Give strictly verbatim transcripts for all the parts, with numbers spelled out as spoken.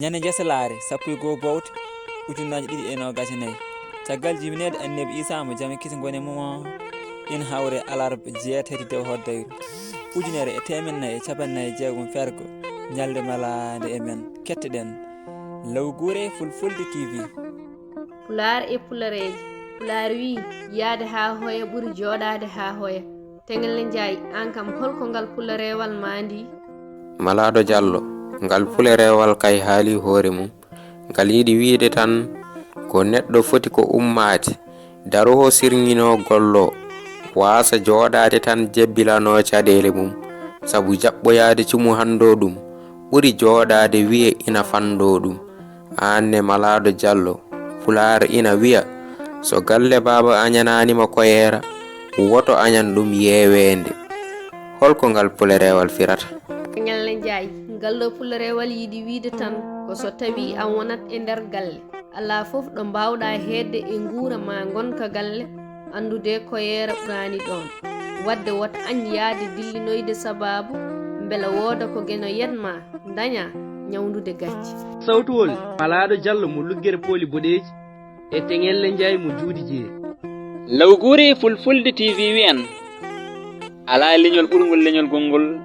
Ñande Njasalaare sappo e goo Bowte ujunnaji ɗiɗi e noogas e nayi, caggal jibinede Annabi Isa mo jam e kisal wone e mum o, ina hawre alarba jeetati dew hoddayru, ujunere e teemeɗɗe nayi e capanɗe nayi e jeegom fergo, ñalnde malaande e men. Kettoɗen Lawguure Fulfulde T V. Pulaar e pulareeje. Pulaar wii, yahde haa hoya ɓuri jooɗaade haa hoya. Tengelle Njaay, aan kam, hol ko ngal pulareewal maa ndi? Malaaɗo Jallo, ngal pulareewal kay haalii hoore mum. Ngal yiɗi wiyde tan ko neɗɗo foti ko ummaade, daroo sirŋinoo golloo, waasa jooɗaade tan jebbilanoo caɗeele mum, sabu jaɓɓoyaade cumu hanndoo ɗum ɓuri jooɗaade wiye ina fanndoo ɗum. Aan ne Malaaɗo Jallo, Pulaar ina wiya, so galle baaba añanaani ma koyeera, woto añan ɗum yeeweende. Hol ko ngal pulareewal firata? Tengelle Njaay, ngal ɗo pulareewal yiɗi wiyde tan ko so tawii a wonat e nder galle, alaa fof ɗo mbaawɗaa heedde e nguura maa ngonka galle, anndude koyeera ɓuraani ɗoon. Waɗde wota añ yahde dillinoyde sabaabu mbela wooda ko geno yet maa, dañaa ñawndude gacce. Sawtuwol Malaaɗo Jallo mo Luggere Pooli Boɗeeji e Tengelle Njaay mo Juuɗe Jeeri. Lawguure Fulfulde T V wiyan, alaa leñol ɓurngol leñol gonngol,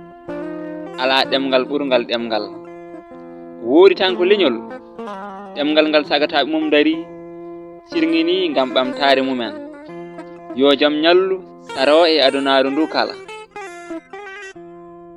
alaa ɗemngal ɓurngal ɗemngal. Woodi tan ko leñol, ɗemngal ngal sagataaɓe mum ndarii, sirŋinii ngam ɓamtaare mumen. Yo jam ñallu, saroo e adunaaru ndu kala.